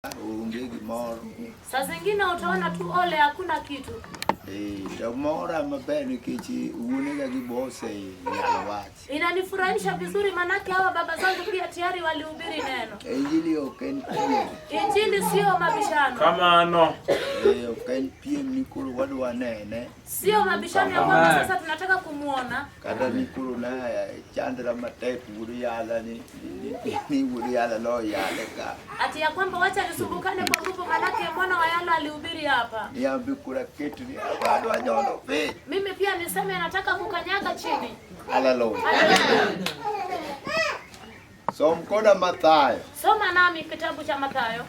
Onge gimoro. Saa zingine utaona tu ole, hakuna kitu. Eh, to mora maber nikech wuonega gi bose nyalo wach. Inanifurahisha vizuri, manake hawa baba zangu pia tayari walihubiri neno. Injili ok en piem. Injili sio mabishano, Kamano. Eh, ok en piem ni koro wadwa nene sio mabishano ya kwamba sasa tunataka kumuona kata ni koro na chandra matek wuod yala ni wuod yala lo yale ka. Ati ya kwamba wacha nisumbukane kwa nguvu, manake mwana wa Yala alihubiri hapa. Ni ambi koro aket ni adwa nyono piny. Mimi pia niseme nataka kukanyaga chini. Hallelujah. Haleluya. Som koda Mathayo. Soma nami kitabu cha Mathayo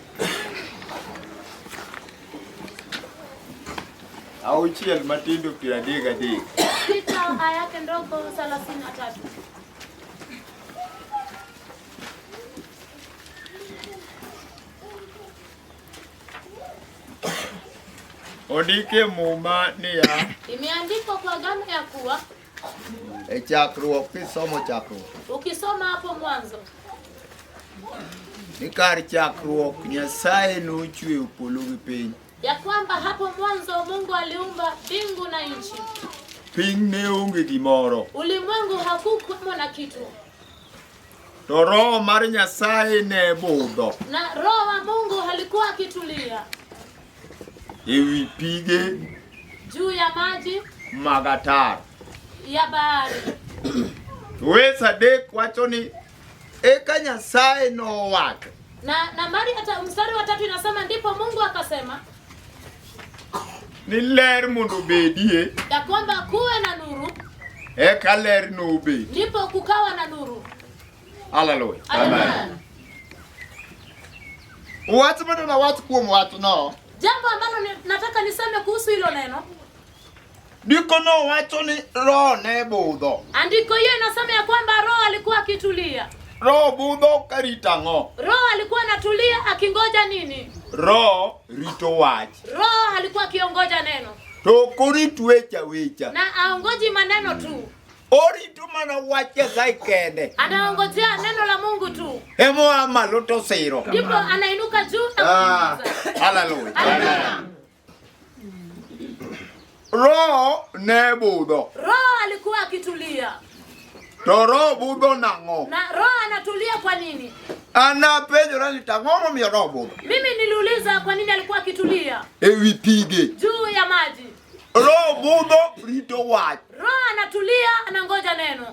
6 matindo 33. 6 aya yake ndogo 33. Ondike Muma niya Imeandikwa kwa agano ya kuwa e chakruok kisomo chakruok ukisoma hapo mwanzo ni kar chakruok Nyasaye nochweyo polo gi piny. Ya kwamba hapo mwanzo Mungu aliumba mbingu na nchi. Piny ne onge gimoro. Ulimwengu hakukuwemo na kitu, To Roho mar Nyasaye ne budho na Roho wa Mungu alikuwa akitulia ewi pige juu ya maji mag ataro. Ya bahari. To wes 3 wacho ni eka Nyasaye nowacho Na nambari hata mstari wa 3 inasema ndipo Mungu akasema ni ler mondo obedie ya kwamba kuwe na nuru, eka ler nobet. Ndipo kukawa na nuru. Hallelujah. Amen. Wach mondo nawach kuom wachno Jambo ambalo nataka niseme kuhusu hilo neno, Ndiko no wacho ni Roho ne budho. Andiko hiyo inasema ya kwamba Roho alikuwa akitulia. Roho budho karito ang'o? Roho alikuwa anatulia akingoja nini? Roho rito wach. Roho alikuwa akiongoja neno, To ok orit weche awecha. Na aongoji maneno tu, Orito mana wach Nyasaye kende. Anaongojea neno la Mungu tu, Emoa malo to siro. Ndipo anainuka juu na Ah, kuhimiza. hallelujah. Haleluya. Roho ne budho. Roho alikuwa akitulia, To Roho budho nang'o? Na Roho anatulia kwa nini? An apenjora ni tang'o momiyo Roho budho? Mimi niliuliza kwa nini alikuwa akitulia Ewi pige. Juu ya maji. Roho budho rito wach. Roho anatulia, anangoja neno.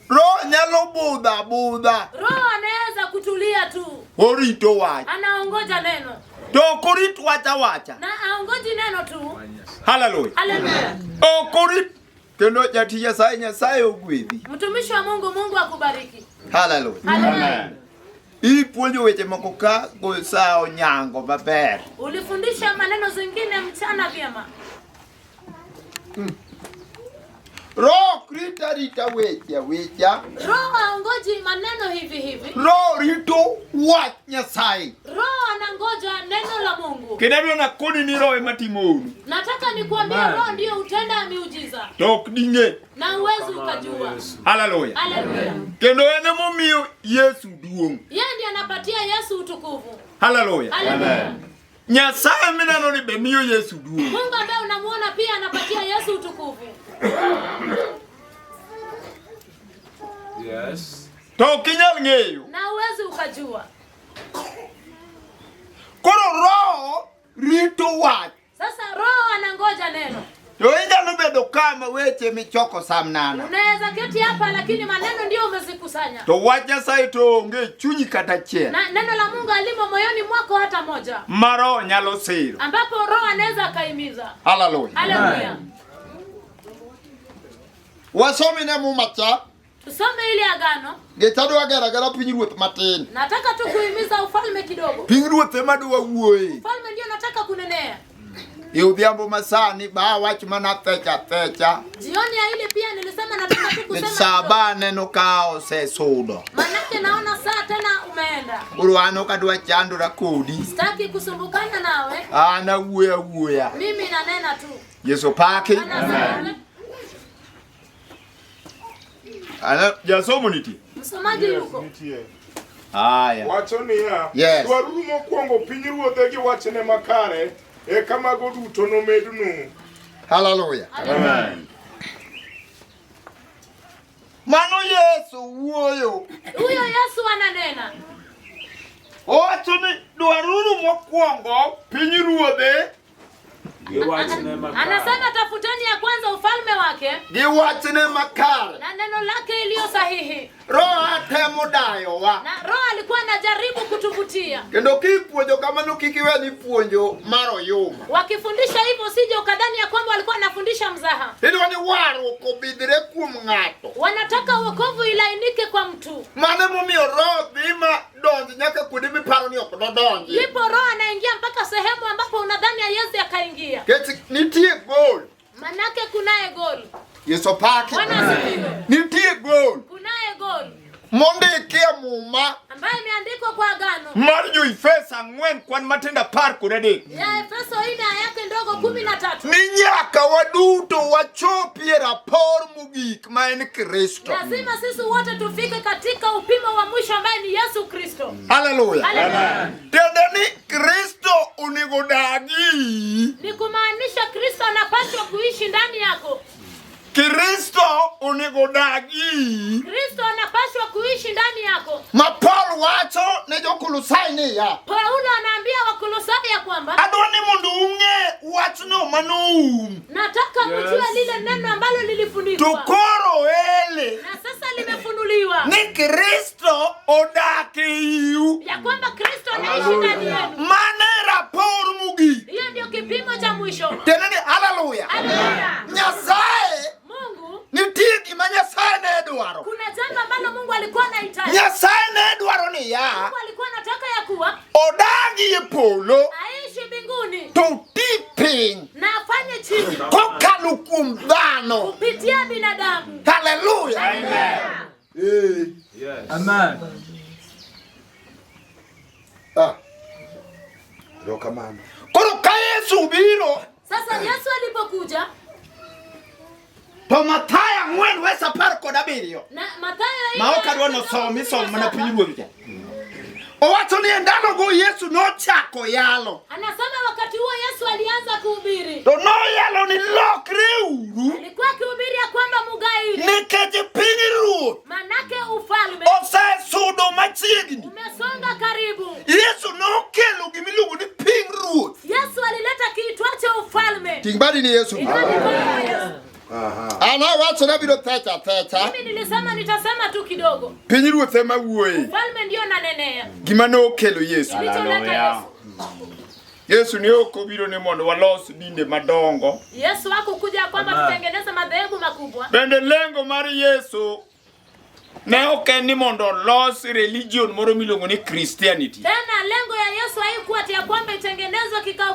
Roho nyalo budho abudha. Roho anaweza kutulia tu, Orito wach. Anaongoja neno, To ok orit wach awacha. Na aongoji neno tu. Hallelujah. Haleluya. Ok orit. Kendo jatich Nyasaye Nyasaye ogwedhi. Mtumishi wa Mungu, Mungu akubariki. Hallelujah. Haleluya. Ipuonjo weche moko ka go sa onyango maber. Ulifundisha maneno zingine mchana vyema. Roho ok rit arita weche awecha. Roho aongoji maneno hivi hivi. Roho rito wach Nyasaye. Roho anangoja neno la Mungu. Kendo adwa nakoni ni Roho ema timo hono. Nataka nikuambie Roho ndiyo hutenda miujiza To ok ding'e. Na huwezi ukajua. Hallelujah. Haleluya. Kendo en emomiyo Yesu duong'. Yeye ndiye anapatia Yesu utukufu. Hallelujah. Haleluya. Nyasaye mineno ni be miyo Yesu duong'. Mungu ambaye unamuona pia anapatia Yesu utukufu. Yes. To ok inyal ng'eyo. Na huwezi ukajua. Koro Roho rito wach. Sasa Roho anangoja neno. To inyalo bedo kama weche michoko samnana. Unaweza keti hapa lakini maneno ndio umezikusanya. To wach Nyasaye to onge e chunyi kata achiel. Na neno la Mungu alimo moyoni mwako hata moja. Ma Roho nyalo siro. Ambapo Roho anaweza akaimiza. Hallelujah. Haleluya. Wasomi ne Muma cha. Tusome ile agano. Nikech adwa gero agera piny ruoth matin. Nataka tu kuhimiza ufalme kidogo. Piny ruoth ema adwa wuoye. Ufalme ndio nataka kunenea. E odhiambo masani ba awach mana thecha thecha. Jioni ya ile pia nilisema nataka tu kusema. Sa Kidogo. ba aneno ka osesudo. Manake naona saa tena umeenda. Koro an ok adwa chandora kodi. Sitaki kusumbukana nawe. An awuoyo awuoya. Mimi nanena tu. Yesu paki. Anasema Ana jasomo nitie. Msomaji yuko. Nitie. Haya. Wacho niya, Yes. dwaruru mokwongo pinyruodhe gi wachne makare, eka mago duto nomednu. Hallelujah. Amen. Mano Yesu wuoyo. Huyo Yesu ananena, Owacho ni dwaruru mokwongo pinyruodhe anasema tafuteni ya kwanza ufalme wake gi wachne makare. na neno lake iliyo sahihi. Roho temo dayowa. Na Roho alikuwa anajaribu kutuvutia. Kendo kipuonjo kamano kik iwe ni puonjo mar oyuma. Wakifundisha hivyo, usije ukadhani ya kwamba walikuwa wanafundisha mzaha. Idwa ni warruok obidhre kuom ng'ato. Wanataka wokovu ilainike kwa mtu, Mano emomiyo roho dhi ma donj nyaka kuonde miparo ni ok dodonji. ndipo Roho anaingia mpaka sehemu ambapo unadhani haiwezi akaingia, Nikech nitie gol. manake kunaye goli. Yesu paki. Bwana asifiwe. Nitie gol Kunaye goli mondiki e muma ambayo imeandikwa kwa agano mar jo-Efeso ang'wen kwan matindo apar kod adek. ya Efeso 4 aya yake ndogo 13. Ni nyaka waduto wachopie rapor mogik ma en Kristo. Lazima sisi wote tufike katika upimo wa mwisho ambaye ni Yesu Kristo. Haleluya. Haleluya. Tiende ni Kristo onego dagi. Ni kumaanisha Kristo anapaswa kuishi ndani yako. Kristo onego dagi. Kristo anapaswa kuishi ndani yako. Ma Paul wacho ne jo-Kolosai niya, Paulo anaambia Wakolosai ya kwamba Adwa ni mondo ung'e wachno manoum. nataka mjue lile neno ambalo To lilifunikwa koro ele na sasa limefunuliwa, ni Kristo odak e iu. ya kwamba Kristo anaishi ndani yenu. Mano e rapor mogik. Hiyo ndio kipimo cha mwisho. Tiende ni haleluya. Haleluya. Nyasaye Mungu, nitie gima Nyasaye ne dwaro. kuna jambo ambalo Mungu alikuwa anahitaji. Nyasaye ne dwaro niya, Mungu alikuwa anataka ya kuwa odagi e polo aishi mbinguni to oti piny na afanye chini kokalo kuom dhano. kupitia binadamu. Haleluya. Eh. Amen. Ah. Erokamano. Koro ka Yesu biro Sasa Yesu alipokuja to Mathayo ang'wen wes apar kod abiriyo na Mathayo ma ok adwa nosom isomo mana pinyruodh cha. Owacho ni e ndalogo Yesu nochako yalo Anasema wakati huo Yesu alianza kuhubiri, to noyalo ni lokreuru alikuwa akihubiri ya kwamba mugairi, nikech pinyruoth manake ufalme osesudo machiegni. umesonga karibu. Yesu nokelo gimiluongo ni pinyruoth. Yesu alileta kiitwacho ufalme. Ting' badi ni Yesu. Inua mikono kwa Yesu. An awacho ni abiro thecha athecha. Mimi nilisema nitasema tu kidogo. Pinyruoth ema wuoye. Ufalme ndio nanenea Gima nokelo Yesu. kilicholeta Yesu. Yesu ne ok obiro ni mondo walos dinde madongo. Yesu hakukuja kwamba tutengeneze madhehebu makubwa. Bende lengo mar Yesu ne ok en ni mondo olos religion moro miluongo ni Christianity. Tena lengo ya Yesu haikuwa ati ya kwamba itengenezwe kikao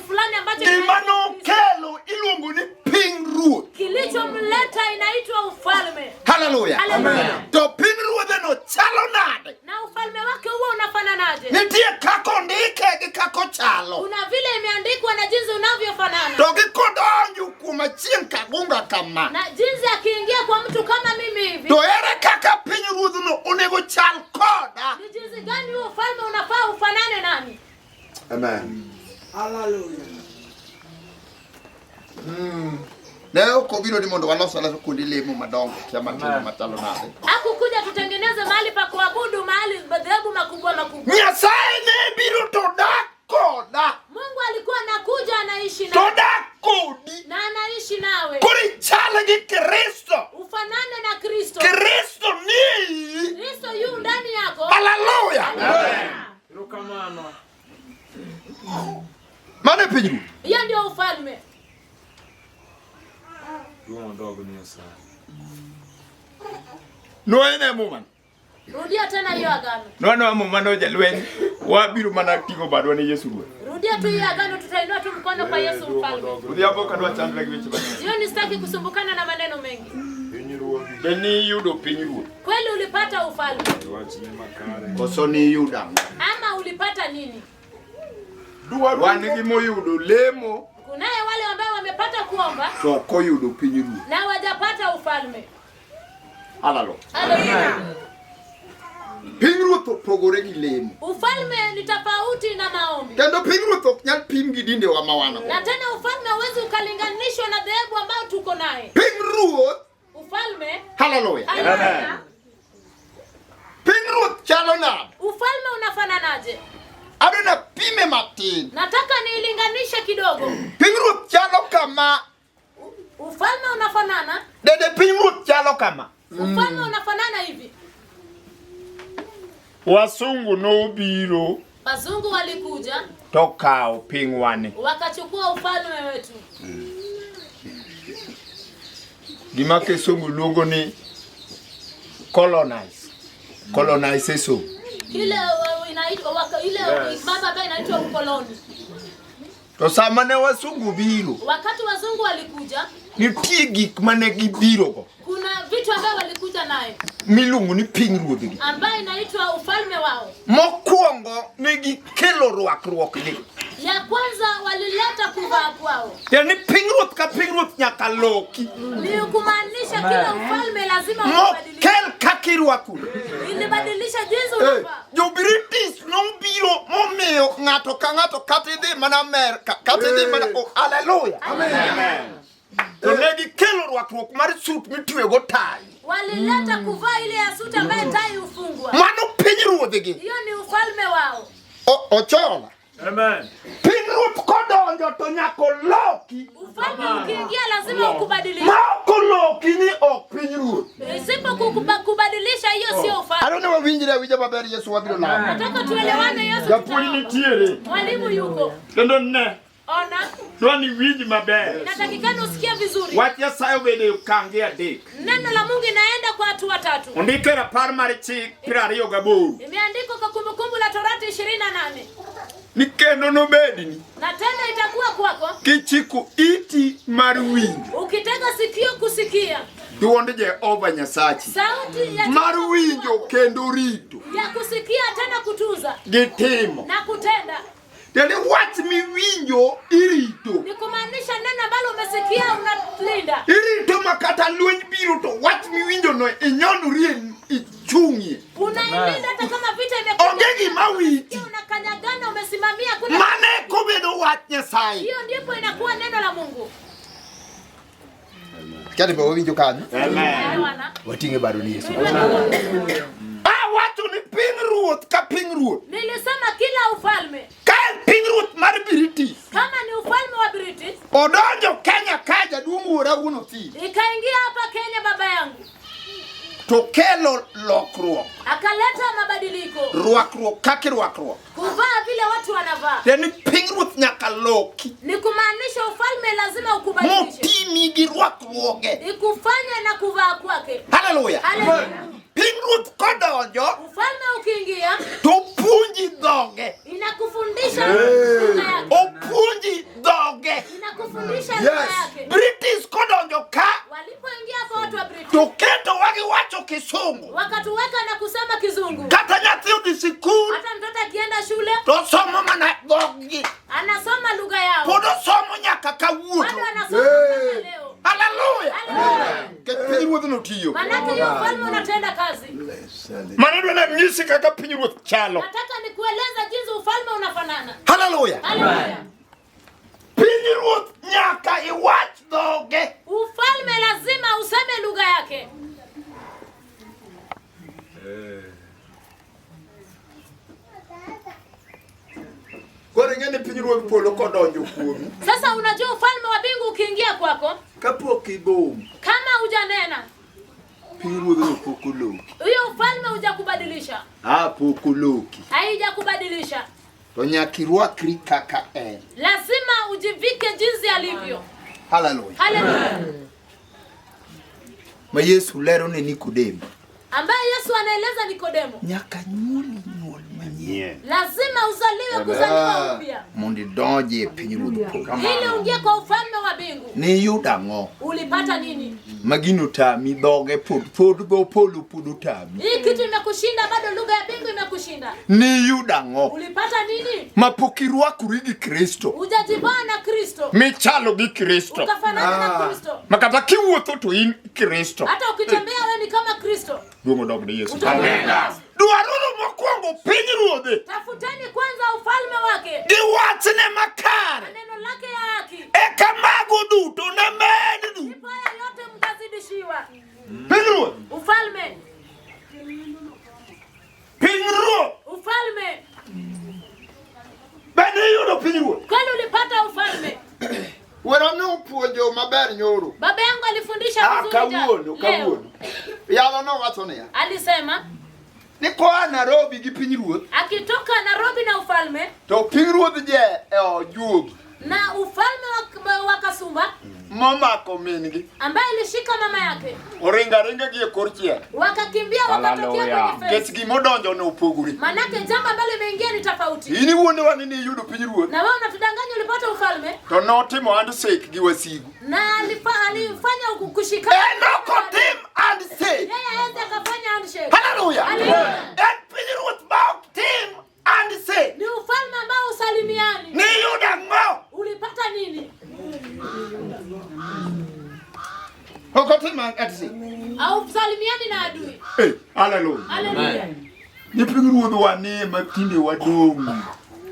fulani ambacho Gima nokelo iluongo ni pinyruoth. kilichomleta inaitwa ufalme. Haleluya. Haleluya. To pinyruodheno chalo nade? Na ufalme wake huo unafananaje? Nitie kaka ondike gi kaka ochalo. Kuna vile imeandikwa na jinsi unavyofanana To gi kodonjo kuom achieng' kagunga kama. na jinsi akiingia kwa mtu kama mimi hivi, To ere kaka pinyruodhno onego chal koda? ni jinsi gani huo ufalme unafaa ufanane nami? Amen. Ne ok obiro ni mondo walos alosa kuonde lemo madongo kia matindo machalo nade. Hakukuja tutengeneze mahali pa kuabudu, mahali madhehebu makubwa makubwa. Nyasaye ne biro to dak koda. Mungu alikuwa anakuja anaishi To nawe dak kodi. na anaishi nawe, Koro ichal gi Kristo. ufanane na Kristo. Kristo ni e iyi. Kristo yu ndani yako. Haleluya. Haleluya. Erokamano. Mano e pinyruoth. Hiyo ndio ufalme. Duong' odog ni Nyasaye. Nwaene muma. Rudia tena hiyo agano, Nwanwa muma no jalweny. Wabiro mana ting'o badwa ne Yesu Ruoth. rudia tu hiyo agano, tutainua tu mkono kwa Yesu Duong' mfalme. odog ni Odhiambo ok adwa chandra gi weche mang'eny. Jioni sitaki kusumbukana na maneno mengi. Pinyruodhi Be niyudo pinyruoth? Kweli ulipata ufalme wachne makare. Koso niyudo ang'o? ama ulipata nini? Wan gi moyudo lemo Kunaye wale ambao wamepata kuomba to ok oyudo pinyruoth. na hawajapata ufalme. Haleluya. Haleluya. Pinyruoth opogore gi lemo. Ufalme ni tofauti na maombi. Kendo pinyruoth ok nyal pim gi dindewa ma wan go. Na tena ufalme hauwezi ukalinganishwa na dhehebu ambayo tuko naye. Pinyruoth, Ufalme, haleluya. haleluya. Pinyruoth chalo nade? Ufalme unafananaje? Adwa napime matin. Nataka niilinganishe kidogo. Pinyruoth chalo kama. Ufalme unafanana, Dede pinyruoth chalo kama. ufalme unafanana hivi. Wasungu nobiro Wazungu walikuja to kawo pingwani. wakachukua ufalme wetu. Gima kisungu luongo ni colonize. Colonization. Kile inaitwa ile mambo ambayo inaitwa ukoloni. To sama ne wasungu biro, Wakati wazungu walikuja, nitie gik mane gibiro go kuna vitu ambavyo walikuja naye miluongo ni pinyruodhgi. ambayo inaitwa ufalme wao. Mokwongo ne gikelo rwakruokgi. Ya kwanza walileta kuvaa kwao, Yani pinyruoth ka pinyruoth nyaka loki ni kumaanisha kila ufalme lazima ubadilike. mokel kaka irwakori. Ilibadilisha jinsi unavaa. Jo British nobiro momiyo ng'ato ka ng'ato kata idhi mana Amerka kata idhi mana oh, haleluya. To ne gikelo rwakruok mar sut mitwego tai. Walileta kuvaa ile ya suti ambayo tai hufungwa. Mano pinyruodhgi. Hiyo ni ufalme wao. Ochola. Amen. Pinyruoth kodonjo to nyaka oloki. Ufalme ukiingia lazima ukubadilishe. Ma ok oloki ni ok pinyruoth. Isipo kubadilisha hiyo sio ufalme. Adwa ni wawinjre awinja maber Yesu wabiro lamo. Nataka tuelewane Yesu. Japuonj tutaomba. nitiere. Mwalimu yuko. Kendo ne, Ona, dwa ni winj maber. inatakikana usikie vizuri. Wach Nyasaye obedo e okange adek. Neno la Mungu inaenda kwa hatua tatu. Ondike e rapar mar chik 28 Imeandikwa kwa Kumbukumbu la Torati 28. ni kendo nobedni Na tena itakuwa kwako kichiko iti mar winjo ukitega sikio kusikia duond Jehova Nyasachi sauti ya mar winjo kendo rito ya kusikia tena kutunza gi timo. na kutenda. Tiende wach miwinjo irito. Ni kumaanisha neno ambalo umesikia unalinda. Irito ma kata lweny biro to wach miwinjo no inyonrie ichung'ie. Unailinda hata kama vita imekuja. Onge gima witi. Unakanyagana, umesimamia kuna Mane kobedo wach Nyasaye. hiyo ndipo inakuwa neno la Mungu. Kati be wawinjo kanyo. Elewana? Wating'e bado ni Yesu. Awacho ni pinyruoth ka pinyruoth. Nilisema kila ufalme Ka en pinyruoth mar British kama ni ufalme wa British odonjo Kenya ka jaduong' wuora wuon Othil ikaingia hapa Kenya, baba yangu to kelo lokruok akaleta mabadiliko, rwakruok kaka irwakruok. kuvaa vile watu wanavaa. Tiende ni pinyruoth nyaka loki Ni kumaanisha ufalme lazima ukubadilishe, Motimi gi rwakruoge. ikufanye na kuvaa kwake. Haleluya. Haleluya! Pinyruoth kodonjo Ufalme ukiingia to puonji dhoge. inakufundisha lugha yake, Opuonji dhoge. inakufundisha lugha yake. British kodonjo ka Walipoingia hapa watu wa British to ketowa giwacho kisungu. wakatuweka na kusema Kizungu. Kata nyathi odhi sikul Hata mtoto akienda shule to somo mana dhoggi. anasoma lugha yao, Pod osomo nyaka bado kawuono. anasoma mpaka leo. Haleluya. Haleluya! Nikech pinyruodhno tiyo. Manake hiyo ufalme unatenda kazi. Mano dwa nanyisi kaka pinyruoth chalo. Nataka nikueleza jinsi ufalme unafanana. Haleluya. Haleluya! Pinyruoth nyaka iwach dhoge. Ufalme lazima useme lugha yake. Koro ing'e ni pinyruodh polo kodonjo kuomi Sasa unajua ufalme wa mbingu ukiingia kwako, Kapok ibom, kama hujanena pinyruodhno pok oloki. hiyo ufalme hujakubadilisha, Ah, pok oloki. haijakubadilisha. to nyaka irwakri kaka en. Lazima ujivike jinsi alivyo. Haleluya. Haleluya! Ma Yesu lero ne Nikodemo. Ambaye Yesu anaeleza Nikodemo, Nyaka nyuoli nyuol manyien lazima uzaliwe kuzaliwa upya mondo idonji e pinyruodh polo. ili uingie kwa ufalme wa mbingu. Niyudo ang'o? Ulipata nini? Ma gino tami dhoge pod pod dho polo pod otami. Hii kitu imekushinda, bado lugha ya mbingu imekushinda. Niyudo ang'o? Ulipata nini? Ma pok irwakori gi Kristo. Hujajivaa na Kristo Michalo gi Kristo. ukafanana na Kristo. Ma kata kiwuotho to in Kristo. Hata ukitembea wewe ni kama Kristo. Duong' odog ne Yesu. Utakuwa Dwaruru pinyruodhe Tafuteni kwanza ufalme wake gi wachne makare na neno lake ya haki, eka mago duto nomednu. ndipo haya yote mtazidishiwa. Pinyruoth. Ufalme, Pinyruoth. ufalme. Bende iyudo pinyruoth? Kweli ulipata ufalme? Wuora nopuonjo maber nyoro. Baba yangu alifundisha Ah, vizuri jana. kawuono, Leo kawuono. Yalo nowacho niya. alisema Ni koa Nairobi gi pinyruoth akitoka Nairobi na ufalme to pinyruodh je e ojuogi na ufalme wa Kasumba momako min-gi ambaye alishika mama yake, oringo aringa gi e kor chiel wakakimbia wakatokea Hallelujah. kwenye nikech fence. gimodonjo ne opogore. Manake jambo ambalo limeingia ni tofauti, In iwuondowa ni niyudo pinyruoth na wewe unatudanganya ulipata ufalme to notimo handshake gi wasigu. na alifanya kushikana. En ok otim handshake. Yeye hawezi akafanya handshake. Hallelujah. Hallelujah. En pinyruoth ma ok tim handshake. Ni ufalme ambao usalimiani. Niyudo ang'o? Ulipata nini? Ok otim handshake. Hausalimiani na adui. Eh, hallelujah. Haleluya. Ni pinyruodhwa ni ema tinde wadong'.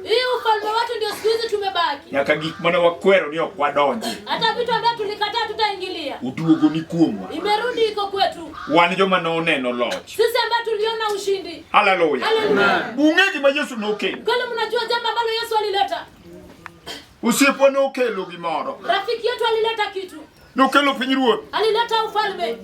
Hii ufalme wetu ndio siku hizi tumebaki. Nyaka gik mane wakwero ni ok wadonji. Hata vitu ambavyo tulikataa tutaingilia. Oduogo ni kuomwa. Imerudi iko kwetu. Wan joma noneno loch. Sisi ambao tuliona ushindi. Haleluya. Haleluya. Ung'e gima Yesu nokelo. Kweli mnajua jambo ambalo Yesu alileta? Osiepwa nokelo gimoro. Rafiki yetu alileta kitu. Nokelo pinyruoth. Alileta ufalme.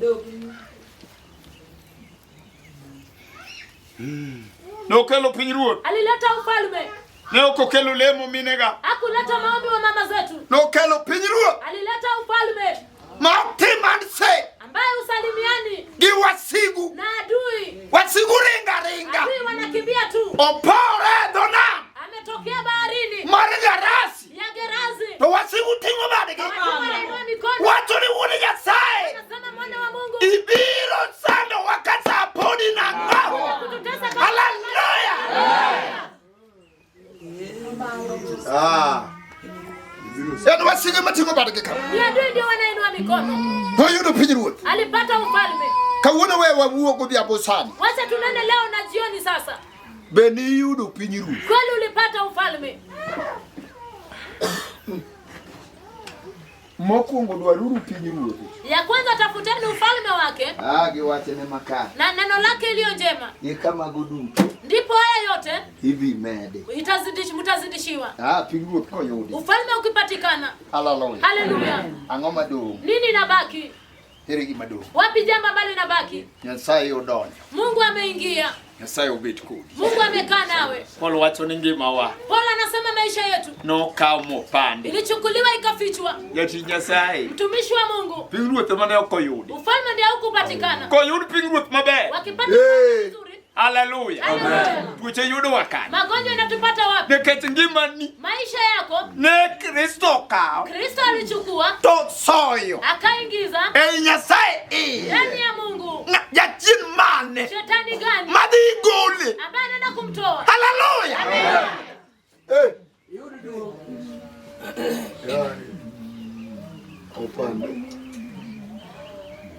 Nokelo pinyruoth. Alileta ufalme. Ne ok okelo lemo minega. Hakuleta maombi wa mama zetu. Nokelo pinyruoth Alileta ufalme ma ok tim handshake ambaye usalimiani gi wasigu. na adui. Wasigu ringo aringa. Adui wanakimbia tu. Opore e dho nam Ametokea baharini mar Gerasi ya Gerazi. to wasigu ting'o badgi. Adui wanainua mikono. Wacho ni wuod Nyasaye Anasema mwana wa Mungu ibiro sandowa ka sa podi nang'o? kututesa kama Haleluya! Ah. En wasige mating'o badgi ka. ni adui ndio wanainua mikono. Noyudo pinyruoth. Alipata ufalme. Kawuono we wawuo godhiambo sani. Wacha tunene leo na jioni sasa. Be niyudo pinyruoth? Kweli ulipata ufalme? Mokwongo dwaruru pinyruoth. Ya kwanza tafuteni ufalme wake Ah, gi wachne makare. na neno lake iliyo njema, Eka mago duto ndipo haya yote idhi mede. mtazidishiwa. Ah, pinyruoth koyudi. Ufalme ukipatikana, Haleluya. haleluya, Ang'o madong'? nini inabaki? Ere gima dong'? Wapi jambo ambalo linabaki? Nyasaye odonjo. Mungu ameingia, Nyasaye obet kodi. Mungu amekaa nawe. Paul wacho ni ngimawa Paulo anasema maisha yetu nokaw mopandi. ilichukuliwa ikafichwa. Jatich Nyasaye, Mtumishi wa Mungu, pinyruoth ema ne ok oyudi. ufalme ndio haukupatikana. Koyud pinyruoth maber, Wakipata ufalme vizuri, haleluya, haleluya, tuoche yudowa kanye? magonjwa yanatupata wapi? Nikech ngimani Maisha yako Ne Kristo okawo Kristo alichukua to soyo akaingiza ei Nyasaye iye. ndani ya Mungu. Jachien mane Shetani gani madhi gole? ambaye anaenda kumtoa? Haleluya! Haleluya. Eh.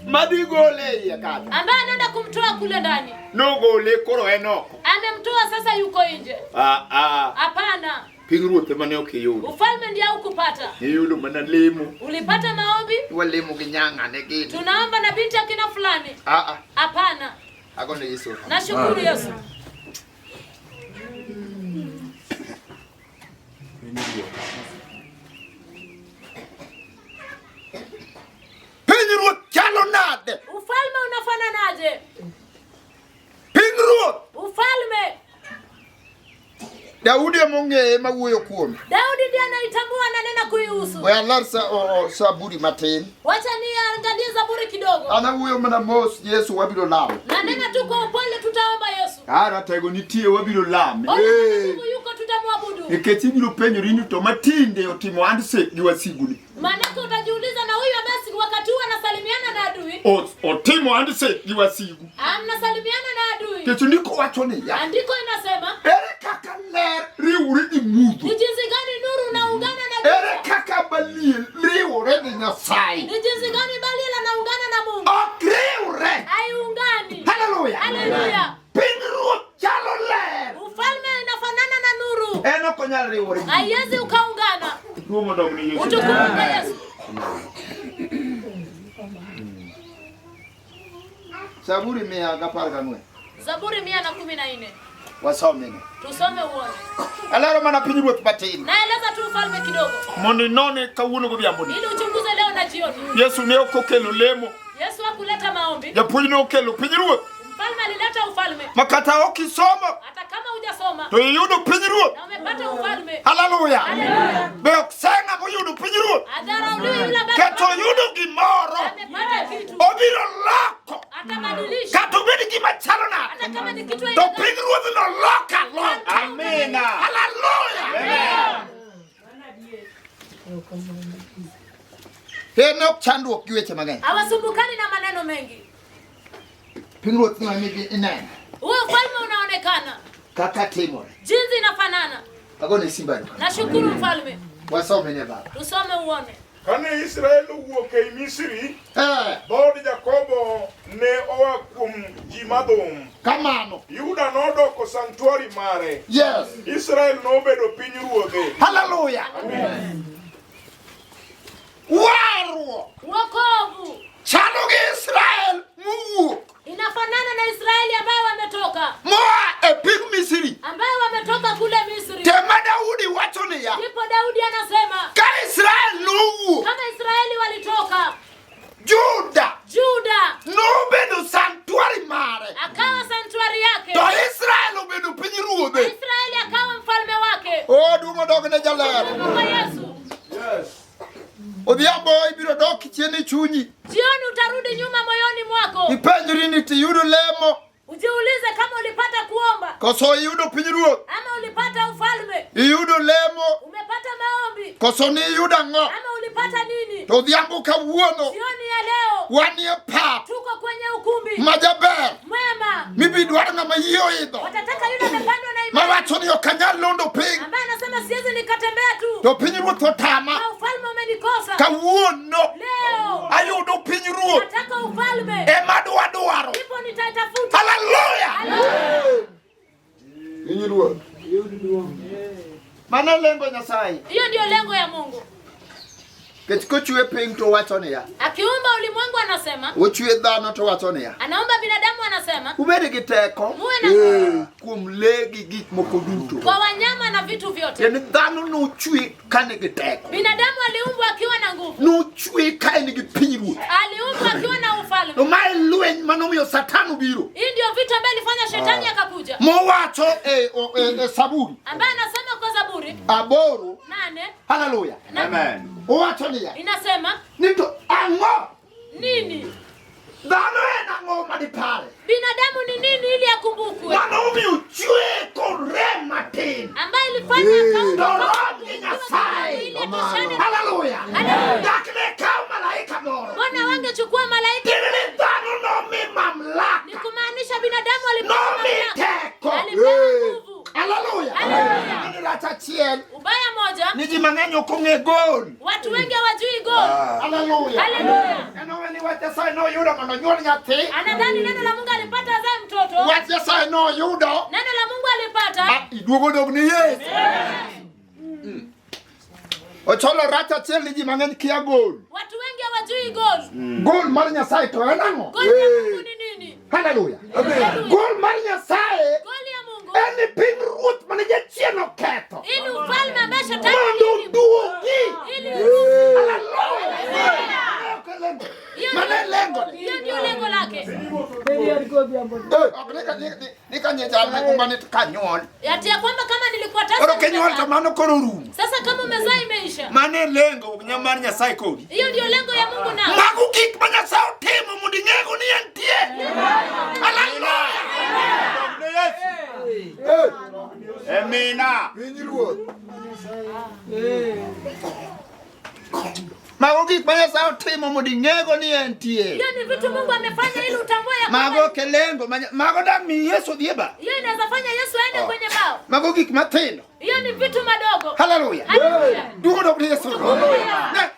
Madhi gole iye kanyo. Ambaye anaenda kumtoa kule ndani, Nogole koro en oko. amemtoa sasa, yuko nje. Ah, ah. Hapana, Pinyruoth ema ne ok iyudo. ufalme ndio haukupata. Iyudo mana lemo. Ulipata maombi, Walemo gi nyang'ane gini. tunaomba na binti akina fulani. Ah, ah. Hapana, Agone Yesu. nashukuru Yesu. Pinyruoth chalo nade? Ufalme unafananaje? Pinyruoth. Ufalme Daudi ema ong'eye ema wuoyo kuome. Daudi ndiye anaitambua, ananena kuihusu. We alar saburi matin. Wacha niangalie Zaburi kidogo. An awuoyo mana mos Yesu wabiro lamo. Nanena tu kwa upole, tutaomba Yesu. Ah, ratego nitie wabiro lame. Ona Eh. Mungu yuko, tutamwabudu. Nikech ibiro penjori ni to matinde otimo handshake gi wasiguni. Maanake utajiuliza na huyu ambaye wakati huu anasalimiana na adui, Otimo handshake gi wasigu. anasalimiana na adui. Nikech ndiko wacho niya. Andiko inasema Ere kaka ler riwre gi mudho? ni jinsi gani nuru unaungana na Ere giza? kaka baliel riwre gi Nyasaye? Ni jinsi gani Baliel anaungana na Mungu? Ok riwre. Haiungani. Haleluya. Haleluya. Pinyruoth chalo ler. Hauwezi ukaungana. Duong' odog ne Yesu. Utukufu kwa Yesu. Zaburi 114. Zaburi 114. Wasomene. Tusome uone. Alero mana pinyruoth matin. Naeleza tu ufalme kidogo Mondo inone kawuono godhiamboni. ili uchunguze leo na jioni. Yesu ne ok okelo lemo. Yesu hakuleta maombi, Japuonj ne okelo pinyruoth. mfalme alileta ufalme. Ma kata ok isomo Hata kama hujasoma to iyudo pinyruoth. na umepata ufalme, Haleluya. Haleluya. Be ok seng'a moyudo pinyruoth. Adharauliwi yule ambaye Kata oyudo gimoro amepata kitu, obiro loko. atabadilisha. Kata obed gima chalo nade. Hata kama ni kitu To aina gani. pinyruodh no loka loka. Amina. Haleluya. En ok chandruok gi weche mang'eny. Hawasumbukani na maneno mengi. Pinyruoth no ema ineno Huo ufalme unaonekana kaka timore. jinsi inafanana. Agone simba erokamano. Nashukuru mfalme, Wasomene baba. tusome uone. Kane Israel owuok ei Misri, Eh, dhood Jakobo ne oa kuom ji madhum. kamano. Yuda nodoko sanctuary mare. Yes. Israel nobedo piny ruodhe. Hallelujah. Warruok Wokovu chalo gi Israel mowuok inafanana na Israeli ambayo wametoka, moa e piny Misri. ambayo wametoka kule Misri. Tema Daudi wacho niya, Ndipo Daudi anasema ka Israel nowuok, kama Israeli walitoka, Juda Juda nobedo sanctuary mare, akawa sanctuary yake, to Israel obedo piny ruodhe. Israeli akawa mfalme wake. O duong' odog ne jaler. Mungu kwa Yesu. Odhiambo ibiro dok chien e chunyi. Jioni utarudi nyuma moyoni mwako, Ipenjri ni tiyudo lemo ujiulize kama ulipata kuomba koso iyudo piny ruoth. ama ulipata ufalme. Iyudo lemo Umepata maombi koso ni iyudo ang'o? ama ulipata nini? To odhiambo kawuono Jioni ya leo wanie pap tuko kwenye ukumbi ma jaber mwema, mibidwaro ng'ama yie oidho watataka yule amepandwa na imani mawacho ni ok anyal londo piny ambaye anasema siwezi nikatembea tu to piny ruoth otama. na ufalme umenikosa. Kawuono Leo ayudo piny ruoth nataka ufalme, ema adwa dwaro. ndipo nitaitafuta. Haleluya! Piny ruoth. Mano lengo Nyasaye. Hiyo ndiyo lengo ya Mungu. Nikech kochwe piny to wacho niya, Akiumba ulimwengu anasema, ochwe dhano to wacho niya, anaumba binadamu anasema, ubed gi teko muwe na nguvu kuom le gi gik moko duto. kwa wanyama na vitu vyote. Tiende dhano nochwe ka nigi teko. Binadamu aliumbwa akiwa na nguvu, Nochwe ka en gi piny ruoth. aliumbwa akiwa na To ufalme. mae lweny manomiyo Satan obiro. Hii ndiyo vita ambayo ilifanya shetani akakuja, Mowacho e, e, e Saburi ambaye anasema kwa Zaburi 8, 8 haleluya. na Amen. Owacho niya, inasema ni to ang'o? nini? Dhano en ang'o madipare? Binadamu ni nini ili akumbukwe, Manomiyo chwe korem matin. ambaye ilifanya To akaumbwa rom gi Nyasaye. ili atoshane na Haleluya. Haleluya. Dak ne kaw malaika moro. Mbona wangechukua malaika? Tiende ni dhano nomi Ni mamlaka. kumaanisha binadamu alipewa Nomi mamlaka, teko. alipewa nguvu. Haleluya. Haleluya. Ni rach achiel Ubaya moja, ni ji mang'eny ok ong'e gol. watu wengi hawajui gol. Haleluya. Haleluya. En owe ni wach Nyasaye noyudo mondo onyuol nyathi. Anadhani neno la Mungu alipata azae mtoto. Wach Nyasaye noyudo. Neno la Mungu alipata. Ah, Iduogo dog ni Yesu. Ocholo rach achiel ni ji mang'eny kia gol. Watu wengi hawajui gol. Gol mar Nyasaye to en ang'o? Gol ya Mungu ni nini? Haleluya. Haleluya. Gol mar Nyasaye Gol ya Mungu en ni piny ruoth mane jachien oketho ili ufalme ambaye shetani mondo aliharibu. oduogi. Ili Haleluya. Mano e lengo ne. hiyo ndio lengo lake. Ok ni ka nyechal migumba ni kanyuol. Ati ya kwamba kama nilikuwa tasa Koro kinyuol to nimezaa. mano koro orumo. Sasa kama umezaa imeisha. Mano e lengo mar Nyasaye kodi. Hiyo ndio lengo ya Mungu nao. Mago gik ma Nyasaye otimo mondo ing'ego ni entie. Haleluya. Amina. Mago gik ma Nyasaye otimo mondo ing'ego ni entie. Hiyo ni vitu Mungu amefanya ili utambue ya Mago kwamba ok e lengo ma mago dang' mi Yesu odhi e bar. hiyo inaweza fanya Yesu aende kwenye bao. Mago gik matindo. Hiyo ni vitu madogo. Haleluya. Haleluya. Duogo dok ni Yesu. Haleluya. Ne,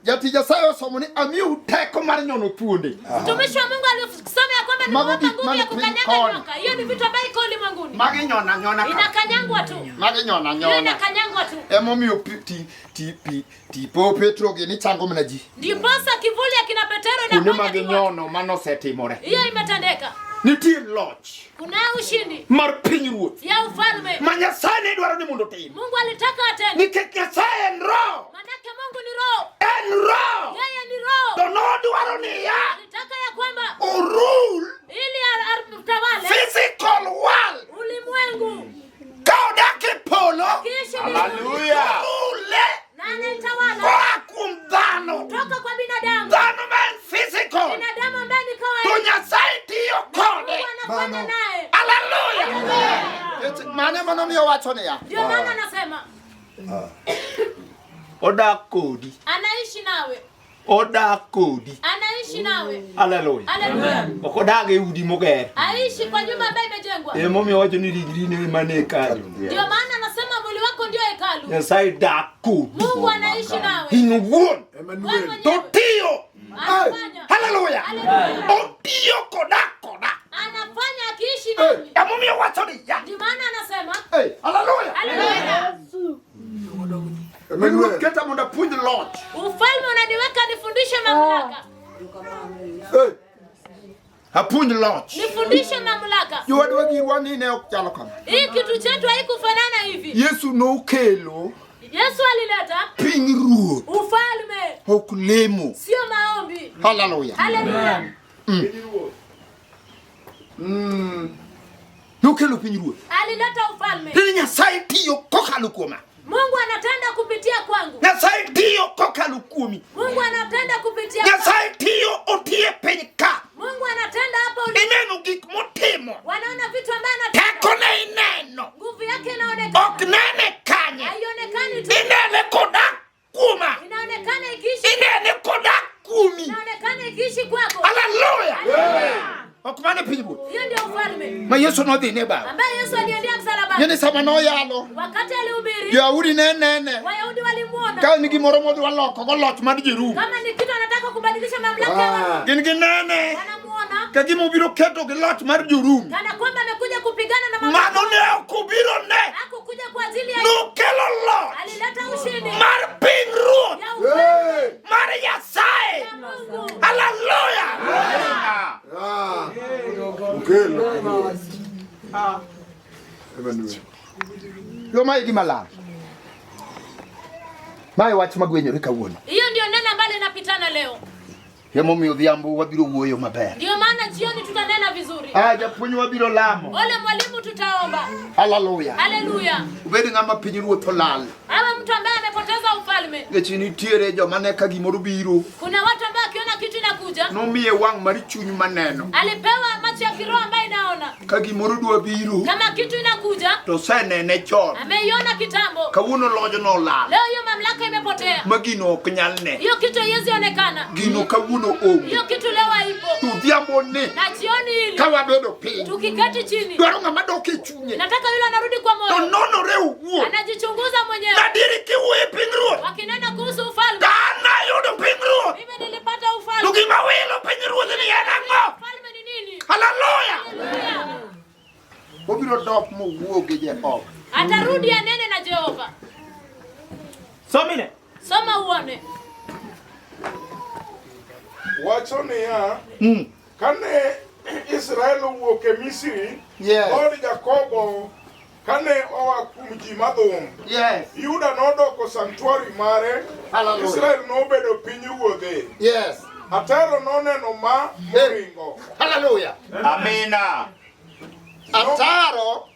Jatich Nyasaye osomo ni amiu teko mar nyono thuonde. Mtumishi wa Mungu alisoma ya kwamba Mago nimewapa gik nguvu man ya piny kukanyaga koni. nyoka. Hiyo ni vitu ambayo iko ulimwenguni. Magi nyona nyona ka. Inakanyangwa tu. Magi nyona Hiyo nyona. inakanyangwa tu. Emomiyo pi- ti ti pi tipo Petro gi ni chango mana ji. Ndiposa kivuli ya kina Petero Kuonde inaponya mag tu watu. nyono manosetimore. Hiyo imetendeka. Nitie loch Kuna ushindi mar pinyruoth ya ufalme. Ma Nyasaye ne dwaro ni mondo otim. Mungu alitaka atende. Nikech Nyasaye en roho. Manake Mungu ni roho. En roho. Yeye ni roho. To nodwaro niya Alitaka ya kwamba orul ili atawale physical world ulimwengu. ka odak e polo Kiishi mbinguni Haleluya. orule na anaitawala koa kuom dhano. toka kwa binadamu. Dhano ma en physical. Binadamu ambaye ni To kawaida. Nyasaye tiyo kode. Mungu anafanya naye. Haleluya. Mano ema nomiyo owacho niya. Ndio maana anasema Odak kodi. anaishi nawe, Odak kodi. anaishi nawe. Haleluya. Haleluya. Ok odag e udi moger. Aishi kwa nyumba ambayo imejengwa. Emomiyo owacho ni ringri ne ema ne hekalu. Ndio maana anasema mwili wako ndio hekalu. Nyasaye dak kodi. Mungu anaishi nawe. In owuon. Wewe To mwenyewe tiyo. anafanya. Haleluya. Haleluya. Otiyo kodak koda. Anafanya akiishi nami. Emomiyo owacho niya. Ndio maana anasema Haleluya. haleluya. Pinyruoth keta mondo apuonj loch. Ufalme unaniweka nifundishe mamlaka. Apuonj loch. Nifundishe mamlaka. Jowadwa girwa ni ne ok chalo kama. Hii kitu chetu haikufanana hivi. Yesu nokelo Yesu alileta pinyruoth ufalme, ok lemo. sio maombi. Haleluya. Haleluya. Pinyruoth. Nokelo pinyruoth. Alileta ufalme. Ni Nyasaye tiyo kokalo kuoma. Mungu anatenda kupitia kwangu. Nyasaye tiyo kokalo kuomi. Mungu anatenda kupitia kwangu. Nyasaye tiyo otiye piny ka. Mungu anatenda hapa ulimwenguni. Ineno gik motimo. Wanaona vitu ambayo anatenda. Tekone ineno. Nguvu yake inaonekana. Ok nene kanye. Haionekani tu. Inene kodak kuoma. Inaonekana ikiishi. Inene kodak kuomi. Inaonekana ikiishi kwako. Haleluya. Haleluya. Ok mano e pinyruoth. Hiyo ndio ufalme Ma Yesu nodhi ne baba. ambaye Yesu aliendea msalabani. Ng'eni sama noyalo. Wakati alihubiri, Joyahudi ne nene. Wayahudi walimuona Ka ni gimoro modwa loko go loch mar Jerumi. kama ni kitu anataka kubadilisha mamlaka ya Warumi. Gin ginene Wanamuona ka gima obiro keto gi loch mar Jorumi. kana kwamba amekuja kupigana na mamlaka. Mano ne ok obiro ne. Hakukuja kwa ajili ya Nokelo loch alileta ushindi mar pinyruoth ya ufalme mar Nyasaye. ya Mungu. Haleluya. Okelo. Emmanuel. Yo mae gima lal. Mae wach magwenyore kawuono. Hiyo ndio neno ambalo inapitana leo. Emomiyo odhiambo wabiro wuoyo maber. Ndio maana jioni tutanena vizuri. Ah, japuonj wabiro lamo. Ole mwalimu, tutaomba. Haleluya. Haleluya. Ubed ng'ama pinyruoth olal. Awe mtu ambaye amepoteza ufalme. Nikech nitiere joma ne ka gimoro biro Kuna watu ambao akiona kitu inakuja, nomiye wang' mar chuny maneno. alipewa macho ya kiroho ambayo inaona Ka gimoro dwa biro kama kitu inakuja, to osenene chon. ameiona kitambo. Kawuono lojno olal. Leo hiyo mamlaka imepotea, Ma gino ok nyal ne. hiyo kitu haiwezi onekana, Gino kawuono onge. hiyo kitu leo haipo. To odhiambo ni Na jioni hili ka wabedo piny tukiketi chini, dwaro ng'ama dok e chunye nataka yule anarudi kwa To moyo, nonore owuon. anajichunguza mwenyewe. Nadiri kiwuoyo e pinyruoth. Wakinena kuhusu ufalme, To an nayudo pinyruoth. mimi nilipata To ufalme. gima wilo pinyruoth ni en ang'o? Ufalme ni nini? Haleluya. Haleluya. obiro dok mowuo gi Jehova. Atarudi anene na Jehova. Somine. Soma uone. Wacho niya, kane Israel owuok e Misri, Yes. dhood Jakobo kane oa kuom ji madhum, Yes. Juda nodoko sanctuary mare, Hallelujah. Israel nobedo pinyruodhe. Yes. Ataro noneno ma moringo. Hallelujah. Amina. Ataro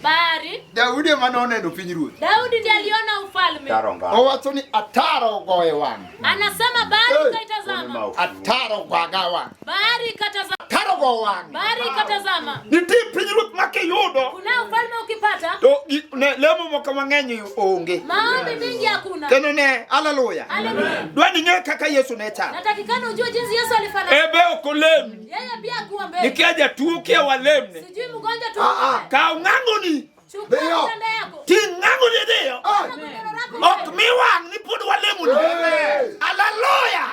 Bahari. Daudi ema noneno pinyruoth. Daudi ndiye aliona ufalme. Taronga. Owacho ni ataro ogoye wang'e. Anasema bahari ikaitazama, Ataro ogoga wang'e. bahari ikatazama, Ataro ogo wang'e. bahari ikatazama. Nitie pinyruoth ma kiyudo Kuna ufalme ukipata, to lemo moko mang'eny onge. maombi mingi hakuna. Kendo ne, haleluya. Haleluya. Dwa ni ng'e kaka Yesu ne chalo. Natakikana ujue jinsi Yesu alifanana. Ebe ok olemni. Yeye pia akuombee. Nikia jatuo kia walemne. Sijui mgonjwa tu. Kaw ng'ang'oni. Chukua Dhiyo. kitanda yako. Ting' ng'ang'oni dhiyo. Godoro lako. Ok mi wang' ni pod walemoni. Haleluya.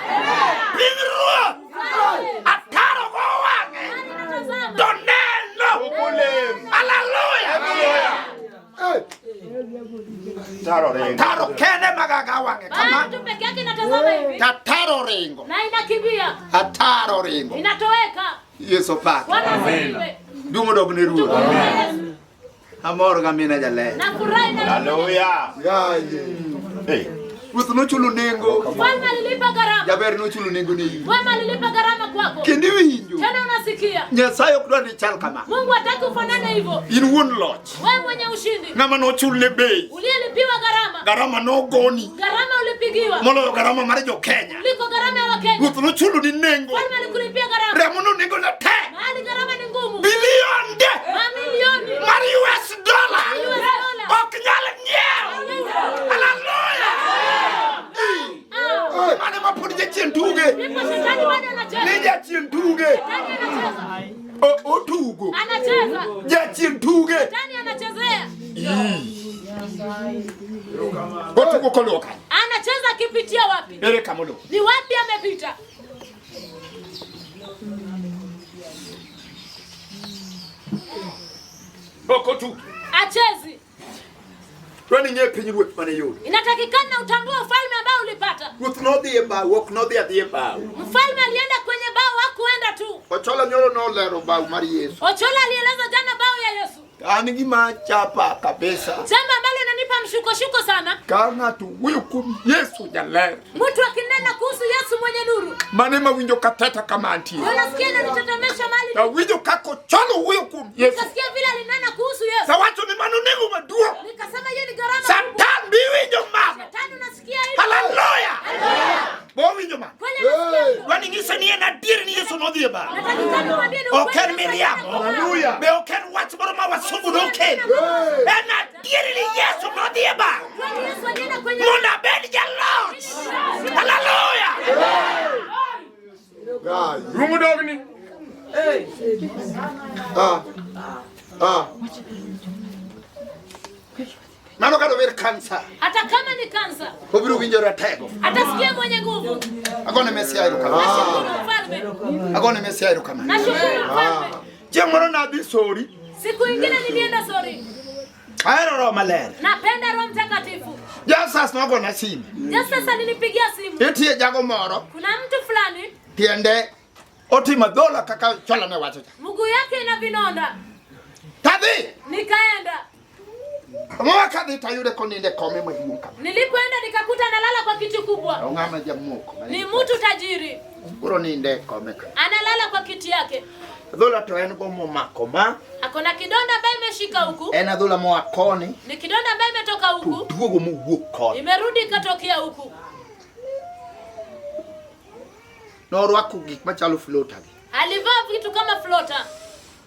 Pinyruoth. Ufalme. Ataro go wang'e. Nani magaga wang'e kama Bahari tu peke yake inatazama hivi tataro ringo na inakimbia, ataro ringo inatoweka. Yesu pak Bwana asifiwe. dumo dog ne ruoth Tukufu Yesu. Amor ga mina jaler. Nafurahi na Hallelujah. Yaye. Ruoth nochulo nengo mfalme alilipa gharama, jaber nochulo nengo ne in mwema alilipa gharama kwako. kendo iwinjo Tena unasikia, Nyasaye ok dwar ni ichal kama Mungu hataki ufanane hivyo. in wuon loch Wewe mwenye ushindi ng'ama nochulne bei uliyelipiwa gharama, garama nogoni gharama ulipigiwa moloyo garama mar jo-Kenya kuliko gharama ya Wakenya. ruoth nochuloni nengo Mfalme alikulipia gharama, remo nonego ne tek mahali gharama ni ngumu, bilionde mamilioni mar US dollar US dollar. ok nyal nyiew haleluya Ah, mane ma pod jachien tuge ndipo shetani bado ni anacheza, jachien tuge shetani anacheza, otugo anacheza, jachien tuge shetani anachezea, otugo koluwo kanye anacheza akipitia wapi? ere kamoluwo Ni wapi amepita? ok otugo Achezi. dwani ing'e piny ruoth mane yudo Inatakikana utambue ufalme ambao ulipata. ruoth nodhi e bao ok nodhi adhi e bao Mfalme alienda kwenye bao, hakuenda tu. Ochola nyoro nolero bao mar Yesu Ochola alieleza jana bao ya Yesu, an gima chapa kabisa jambo ambalo inanipa mshukoshuko sana. ka ng'ato wuoyo kuom Yesu jaler Mtu akinena kuhusu Yesu mwenye nuru, mane mawinjo kateta kama antie ndio nasikia inanitetemesha mali. awinjo kaka Ochola wuoyo kuom Yesu Nikasikia vile alinena kuhusu Yesu, sawacho ni mano nengo maduong' nikasema hiyo ni gharama kubwa. Satan biwinjo mano Shetani, unasikia hivi? haleluya bowinjo mano Kweli unasikia hivyo? Dwani ng'ise ni en adier ni Yesu nodhi e bao. Natakikana umwambie ni Ok ukweli. en miriambo. Haleluya. Be ok en wach moro ma wasungu nokel. En adier ni Yesu nodhi e bao. Kweli Yesu alienda kwenye Mondo abed jaloch. Haleluya. Rumo dogni. mano kata obed kansa hata kama ni kansa, obiro winjo ratego atasikia mwenye nguvu. agone Mesia erokamano Nashukuru mfalme, agone Mesia erokamano nashukuru mfalme. chieng' moro nadhi Sori Siku ingine nilienda Sori, ahero Roho Maler napenda Roho Mtakatifu. Jasas nogona simu Justus alinipigia simu, nitie jago moro kuna mtu fulani tiende otimo adhola kaka Ochola ne wacho cha mguu yake ina vinonda. tadhi Nikaenda, moa kadhi tayude konindo e kome maduong' kama nilipoenda nikakuta analala kwa kiti kubwa. ong'ama jamoko Ni mtu tajiri, koro ninde e kome ka analala kwa kiti yake, adhola to en go momako ma ako na kidonda ambayo imeshika huku, en adhola moa koni ni kidonda ambayo imetoka to huku, duogo mowuok koni imerudi ikatokea huku. norwako gik machalo floater gi Alivaa vitu kama flota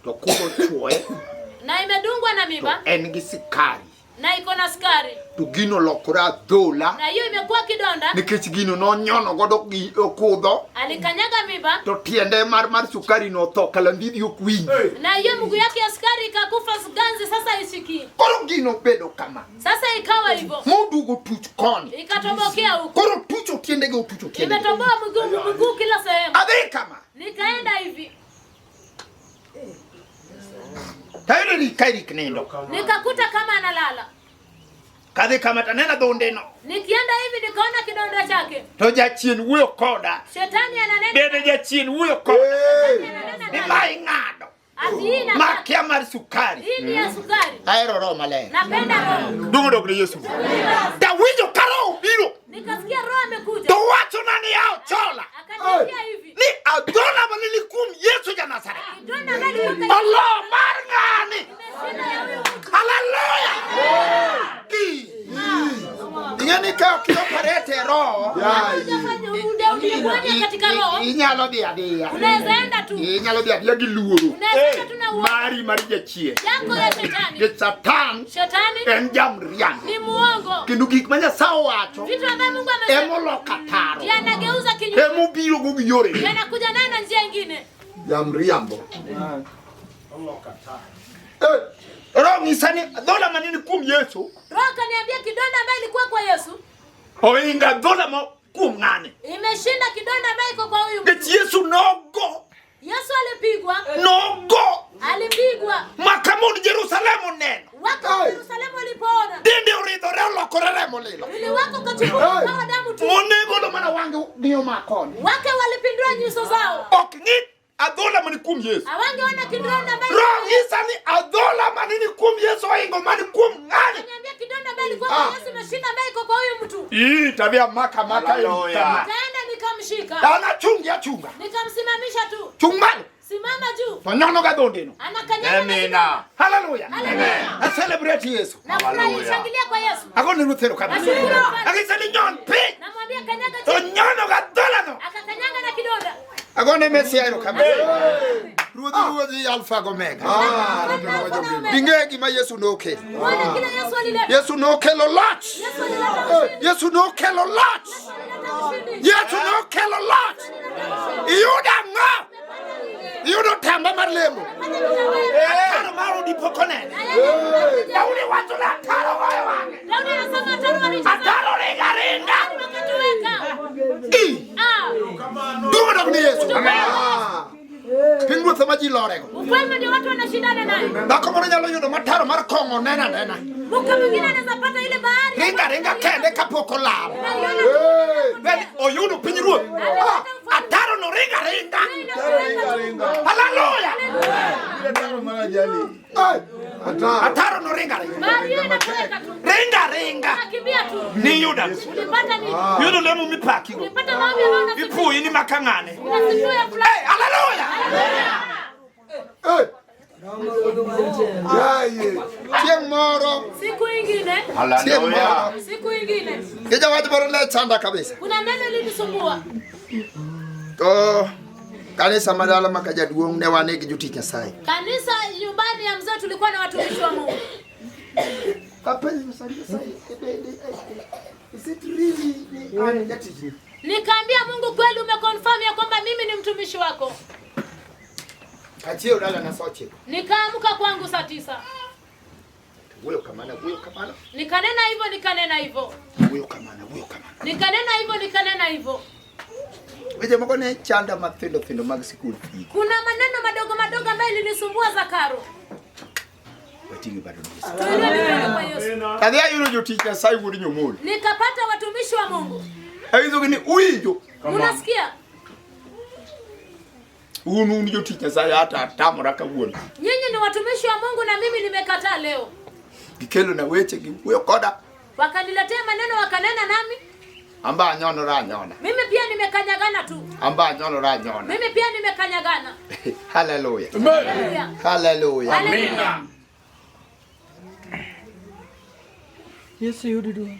to kudho chuoye na imedungwa na to miba en gi sikari na iko na sukari, to gino olokore adhola na hiyo imekuwa kidonda. nikech gino nonyono godo gi kudho Alikanyaga miba to tiende mar mar sukari notho kalambidhi ok winji na hiyo mguu yake ya sukari ikakufa ganzi, sasa isikii. koro gino bedo kama Sasa ikawa hivyo, moduogo tuch koni ikatobokea huku, koro tucho tiendege otucho tiendege imetoboa mguu mguu kila sehemu. adhi kama Nikaenda hivi tayudo ni ka irik nindo nikakuta kama analala. kadhi kama taneno adhondeno Nikienda hivi nikaona kidonda chake. to jachien wuoyo koda Shetani ananena, bende jachien wuoyo koda ananena ni naye. ma ing'ado ati hii inataka makia mar sukari hii ni ya sukari. ahero roho maler Napenda roho. duong' odog ne Yesu tawinjo ka roho obiro Nikasikia roho amekuja to wachona ni ya Ochola akaniambia hivi, ni adhola maneni kuom Yesu ja Nazareth kidonda ambayo ilikuwa olo mar ng'ani imeshinda ya huyu mtu. haleluya ing'e ni ka ok ioperate e roho Kama hujafanya hujafanya katika roho, inyalo dhi adhiya unaweza enda tu, inyalo dhi adhiya gi luoro unaweza enda tu na uoga mari mar jachien yako ya shetani. gi Satan Shetani en jamriambo ni muongo, kendo gik ma Nyasaye owacho vitu ambavyo Mungu amesema emoloko ataro ndiye anageuza kinyume, emobiro go gi yore ndiye anakuja naye na njia ingine. Jamriambo. Roho ng'isa ni adhola maneni kuom Yesu Roho akaniambia kidonda ambayo ilikuwa kwa Yesu Oinga adhola ma kuom ng'ani. imeshinda kidonda ambayo iko kwa huyu mtu. Nikech Yesu nogo Yesu alipigwa, nogo Alipigwa. Maka mon Jerusalem oneno. Watu wa Yerusalemu walipoona Dende oridhore olokore remo lilo. mwili wako ukachibuka ukawa damu tu. Monego no mana wang'e ng'iyo makoni. Wake walipindua nyuso zao. Ok ng'i adhola mani kuom Yesu. Hawangeona kidonda ambaye Roho ng'isa ni adhola manini kuom Yesu ohingo mani kuom ng'ani. Niambia kidonda ambaye ilikuwa kwa Yesu imeshinda ambaye iko kwa huyu mtu. Ii tabia maka maka Hallelujah. Nikaenda nikamshika. Dana chungi achunga. Nikamsimamisha tu. Chung malo. Simama juu. To nyono ga dhondeno. Anakanyaga na Amina. Hallelujah. Hallelujah. I celebrate Yesu. Na furahi shangilia kwa Yesu. Agone ruoth erokamano. Nashukuru mfalme. Agise ni nyon piny. Namwambia kanyaga To chini. nyono ga dholano. Akakanyaga na kidonda. Agone Mesia erokamano. Ruodhi ruodhi Alfa gi Omega. Mfalme Alfa na Omega. Ing'e gima Yesu nokelo. Muone kile Yesu alileta. Yesu nokelo loch. Yesu alileta ushindi. Yesu nokelo loch. Alileta ushindi. Yesu nokelo loch. Iyudo ang'o? Iyudo tamba mar lemo. Ataro mar odi pok onene. Daudi wacho ni ataro goyo wang'e. Daudi anasema ataro walicheza. Ataro ringa ringa. Wakatuweka. I. Ah, Duong' odok ni Yesu. Piny ruoth ema ji lorego. ufalme ndio watu wanashindana naye. Dhako moro nyalo yudo mataro mar kong'o nena nena. Mke mwingine anaweza pata ile bahari. Ringa ringa kende kapok olal. Anaiona tu. Then oyudo piny ruoth. Ataro no ringa ringa. Hallelujah. Ataro no ringa ringa. Bahari hiyo inakuweka tu. Ringa ringa. Unakimbia tu. Niyudo. Ulipata nini? Yudo lemo mipakigo. Ulipata maombi ambayo unasifiwa. Ipuyi ni makang'ane. Unasifiwa ya fulani. Hey, hallelujah. Chieng' moro, Siku ingine, chieng' moro. siku ingine Kijawach moro ne chanda kabisa. kuna neno lilisumbua. To kanisa madala ma kajaduong' ne wan gi jotich Nyasaye. Kanisa nyumbani ya mzee tulikuwa na watumishi wa Mungu. Kapenjo Nyasaye, Nyasaye, is it really an jatich? Nikaambia Mungu, kweli umeconfirm ya kwamba mimi ni mtumishi wako. Kachiew dala na saa ochiko. Nikaamka kwangu saa 9. Wuoyo kamano, wuoyo kamano, Nikanena hivyo, nikanena hivyo. wuoyo kamano, wuoyo kamano. Nikanena hivyo, nikanena hivyo. Weche moko ne chanda mathindo thindo mag sikul fee. Kuna maneno madogo madogo ambayo ilinisumbua za karo. Wating'e bado ni Yesu. Tuinue mikono kwa Yesu. Kadhi ayudo jotich Nyasaye wuod Nyomolo. Nikapata watumishi wa Mungu. Awinjo ni uwinjo. Unasikia? Un un jotich Nyasaye hata atamora kawuono. Nyinyi ni watumishi wa Mungu na mimi nimekataa leo. Gikelo na weche giwuoyo koda. Wakaniletea maneno wakanena nami. Amba anyonora anyona. Mimi pia nimekanyagana tu. Amba anyonora anyona. Mimi pia nimekanyagana. Hallelujah. Haleluya. Hallelujah. Haleluya. Yesu yud duong'.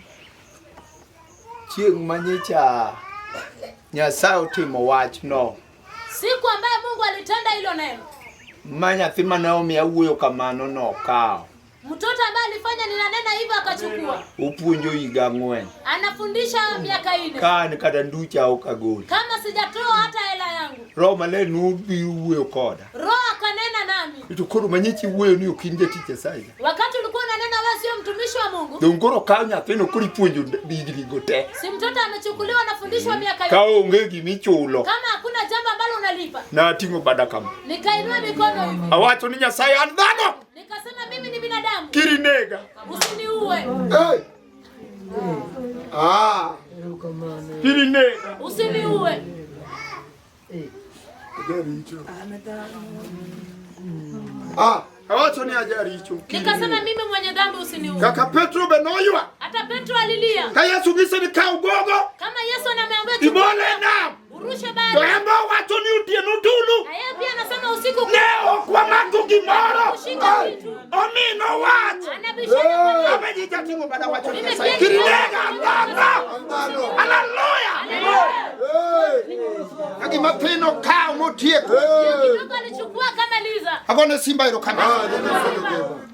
Chieng' manyicha Nyasaye otimo wachno Siku ambayo Mungu alitenda hilo neno. ma nyathi mane omiya wuoyo kamano nokawo. Mtoto ambaye alifanya ninanena hivyo akachukua. Opuonjo higa 4. Anafundisha miaka 4. Ka an kata nducha ok agol. Kama sijatoa hata hela yangu. Roho maler nobiro wuoyo koda. Roho akanena nami. To koro manyichi wuoyo ni ok in jatich Nyasaye. Wakati ulikuwa unanena wewe sio mtumishi wa Mungu. Dong koro kaw nyathino koro ipuonjo higni go te. Si mtoto amechukuliwa anafundishwa miaka Ka yote. onge gimichulo. Kama hakuna jambo ambalo unalipa. Nating'o bada kama. Nikainua mikono hivi. Awacho ni Nyasaye an dhano. Nikasema mimi ni binadamu. Kirinega. Usiniue. Kirinega. Usiniue. Awacho ni ajaricho. Nikasema mimi mwenye dhambi usiniue. Kaka Petro be noywa. Hata Petro alilia. Ka Yesu ng'ise ni kaw gogo. Kama Yesu anameambia Ibole nam. urushe To bahari. en be owacho ni otieno tulu. Na yeye pia anasema usiku Ne ok wamako gimoro. kushika kitu. Omino wach. Anabishana kwa nini? Amejicha ting'o bada wacho ni Mimi Nyasaye. pia Kirinega dhano. Hallelujah. Ka gima thin okaw motieko. Kidogo alichukua kama Liza. Agone simba erokamano.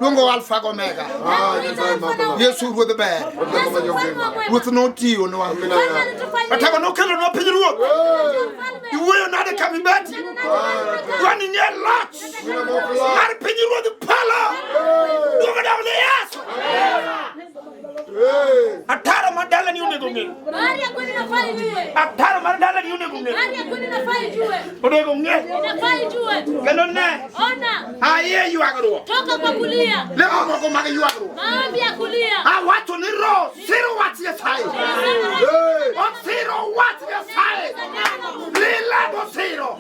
Luongo Alfa gi Omega. Namuita Alfa na Omega. Yesu ruodh ber. Yesu mfalme wa mwema. Ruoth notiyonwa. Mfalme alitufanyia. Atego nokelonwa piny ruoth. Mfalme. Iwuoyo nade kamibeti. Dwani ng'e loch mar piny ruodh polo. Duong' odok ne Yesu. Ataro mar dalani onego ng'e. Bahari ya kweli inafaa ijue. Ataro mar dalani onego ng'e. Bahari ya kweli inafaa ijue. Onego ng'e. Inafaa ijue. Kendo ne. Ona, Aye ywagruok. toka kwa kulia. Lemo moko mag ywagruok. Maombi ya kulia. Awacho ni roho siro wach Nyasaye. Osiro wach Nyasaye. Lila osiro.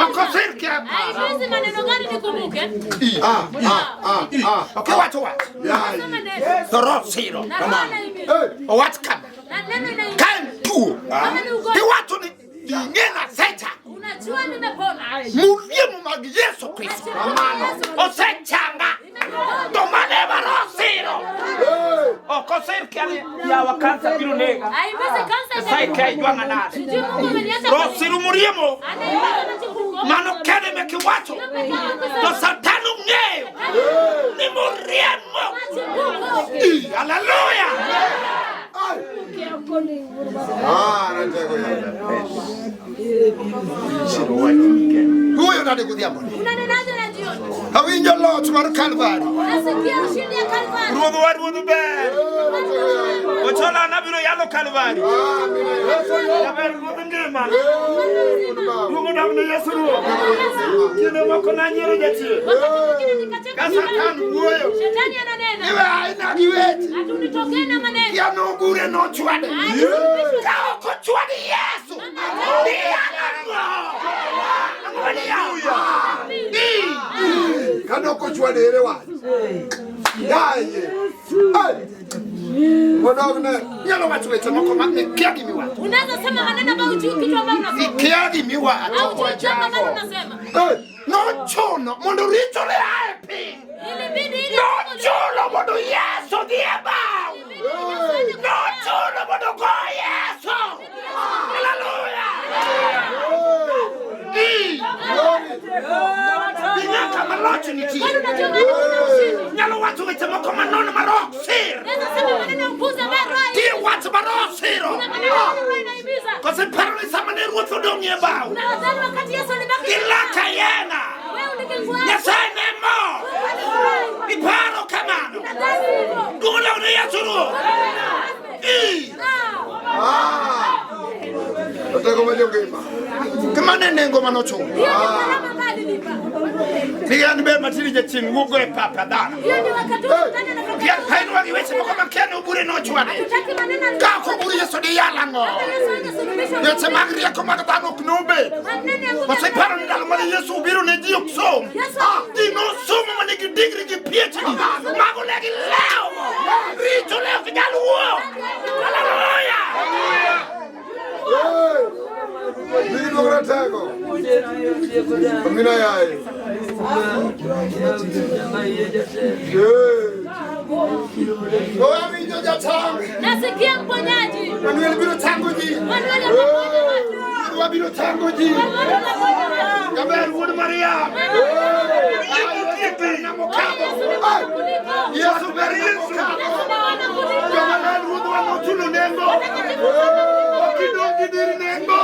Ok osir kia. Haimizi maneno gani nikumbuke? Ok iwacho wach. Sema neno. To roho siro. Na roho inahimiza. Owach kama. Na neno inahimiza. Ka en tuo. Kama ni ugonjwa. Tiwacho ni ing'e nasecha. Unajua nimepona. Muriemo mag Yesu Kristo. Osechanga. To mano ema roho siro. Ok osir kia ni yawa kansa biro nega. Haimizi kansa Nyasaye itakuwa. kia ijwang'a nade. Sijui Mungu ameniacha Roho kwa nini. siro muriemo. Anahimiza machipuko. Mano kende ema kiwacho. To Satan ong'eyo ni muriemo. Machipuko. Haleluya. Wuoyo nade godhiambo ni? Unanenaje na jioni? Awinjo loch mar Kalvari. Nasikia ushindi ya Kalvari. Ruodhwa ruodh ber. Ochola an abiro yalo Kalvari. Jaber ruodh ngima. Duong' odog ne Yesu ruoth. Kinde moko nanyiero jachien. Wakati mwingine nikacheka Ka Satan wuoyo. Shetani ananena. Iwe aina gi weche. Ati unitokee na maneno. Kia nogure nochwade. Ka ok ochwad Yesu. Diyalo ang'o? Ang'o diyalo? Kane ok ochwade ere wach. Yaye. Modogne. Inyalo wacho weche moko ma ikia gimiwacho. Unaweza sema maneno ambayo hujui kitu ambayo unasema. Ikia gimiwacho. Au hujui jambo ambalo unasema. Nochuno mondo richo ne a e piny. Ilibidi ili Nochuno mondo Yesu odhi e bao. Nochuno mondo go Yesu. Haleluya. Ing'e kama loch nitie. Kwani unajua mahali kuna ushindi. Nyalo wacho weche moko manono ma roho ok sir. Unaweza sema maneno ya upuzi ambayo roho Tie wach ma roho siro. Kuna maneno ambayo roho inahimiza. Koso iparo ni sama ne ruoth odong' e bao. Unadhani wakati Yesu alibaki Gi lak ayena. wewe ulikifurahi. Nyasaye ne mor. Iparo kamano. Unadhani hivyo. Duong' odog ne Yesu ruoth. Otego ma jongima. Kamano e nengo manochulo. Hiyo ni gharama ambayo alilipa. Ni an be matiri jachien wuok go e pap adhana. Hiyo ni wakati huu shetani anatoka. Kian kainwa gi weche moko ma kia nobure nochwade. Hatutaki maneno Ka ok obur Yesu diyal ang'o? Kama Yesu angesulubishwa. Weche mag rieko mag dhano ok nobed. Maneno ya nguvu. Oseparo ni ndalo mane Yesu obiro ne ji ok som. Ji nosomo ma nigi digri gi PhD. Mago ne gilewo. Richo ne ok nyal wuok. Haleluya. Nigi duong' ratego. Amina yaye. Awinjo jachang. Nasikia mponyaji. Manuel biro chango ji. Manuel ataponya watu. Ruodhwa biro chango ji. Manuel ataponya watu. Jaber wuod Maria. Yesu ber Yesu. Joma ruodhwa nochulo nengo. Ok idong' gi dir nengo.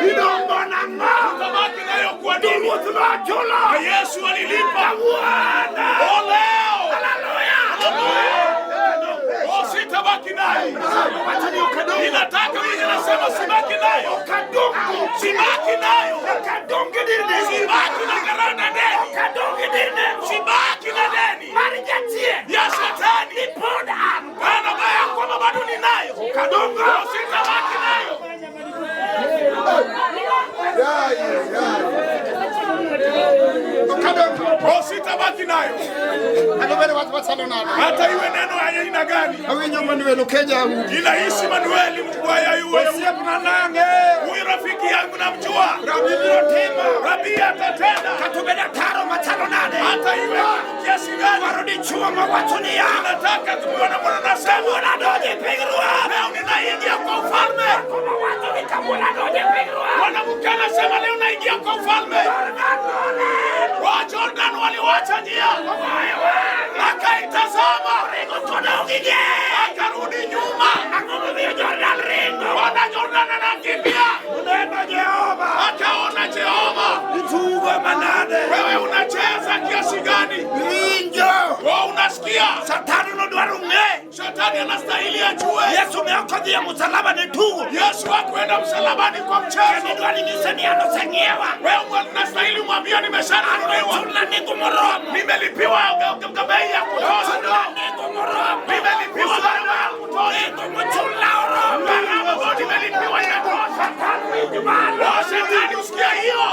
Idong' go nang'o? Utabaki nayo kwa nini? Ruoth nochulo. Yesu alilipa. Wuon. Oh, leo. Haleluya. Oh, sitabaki nayo. Wacho ni ok adong'. Ninataka mimi nasema sibaki nayo. Ok adong' go. Sibaki nayo. Ok adong' gi dir nengo. Sibaki na gharama deni. Ok adong' gi dir nengo. Sibaki na deni Mar jachien. ya shetani. Ni pod an. Kana baya kwamba bado ninayo. Ok adong' go. Oh, sitabaki nayo. Yaye, yaye. Ok adong' go. Oh, sitabaki nayo. Ano bende wach machalo nade? Hata iwe neno ya aina gani. Awinjo Manuel Okeja Augi. Ninaishi Manueli mtu wa yue. Osiepna nang'e. Huyu rafiki yangu namjua. Rabi biro timo. Rabi atatenda. Kata obed ataro machalo nade. Hata iwe kiasi gani. Dwaro dichuo mawacho niya. Nataka tumuone Bwana nasema. Kawuono adonjo e piny ruoth. Leo ninaingia kwa ufalme. Kuma wacho ni kawuono adonjo e piny ruoth. Mwanamke anasema leo naingia kwa ufalme. Jordan nolal. Wa Jordan waliwacha njia. Akaitazama. Ringo todong' gi Akarudi nyuma. Ang'o momiyo Jordan ringo? Bwana Jordan anakimbia. Oneno Jehova. Akaona Jehova. Itugo manade. Wewe unacheza kiasi gani? Winjo. Wewe unasikia? Satan nodwaro ng'e. Shetani Nani anastahili ajue? Yesu ne ok odhi e msalaba ne tugo. Yesu hakuenda msalabani kwa Kendo mchezo. idwa ni nyise ni an oseng'iewa. Wewe unastahili mwambie nimeshanunuliwa. Chulna nengo moromo. Nimelipiwa bei ya kutosha. Chulna nengo moromo. Nimelipiwa gharama ya kutosha. Nengo mochulna oromo. Gharama ambayo nimelipiwa inatosha. Satan winj mano. Oh, shetani usikia hiyo.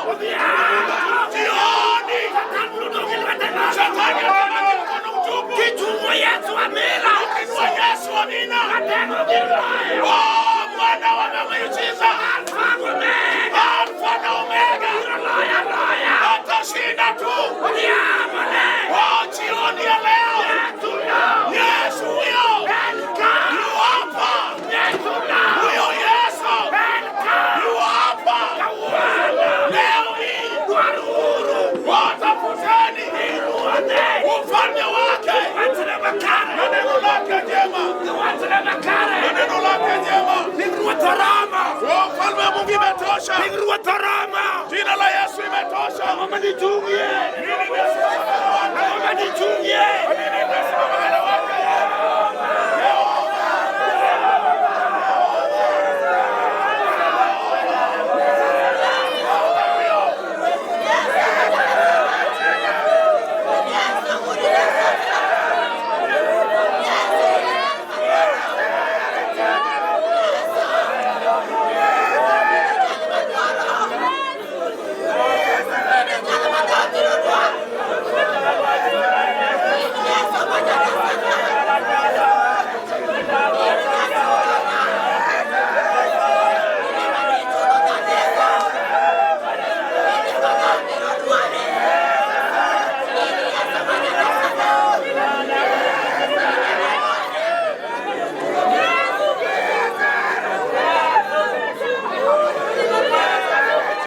Jioni. Satan ludo gi lwete nono. Shetani atabaki mkono mtupu. Kichungo Yesu amila. Ukinua Yesu amina. Atego gi loyo. Oh, Bwana wa miujiza. Alfa gi Omega. Alfa na Omega. Biro loya loya. Atashinda tu. Odhiambo ne. Oh, jioni ya leo. Yesu no. Yesu huyo. En ka. Yu hapa. Yesu no. Huyo Yesu. En ka. Yu hapa. Kawuono. Leo hii. Dwaruru. Watafuteni Ruodhe. ufalme wake Wachne makare. na neno lake jema, Wachne makare. na neno lake jema. Pinyruoth oromo. Oh, ufalme wa Mungu imetosha. Pinyruoth oromo. Jina la Yesu imetosha. Ang'o manichung'ie? Mimi nimesimama mbele wake. Ang'o manichung'ie?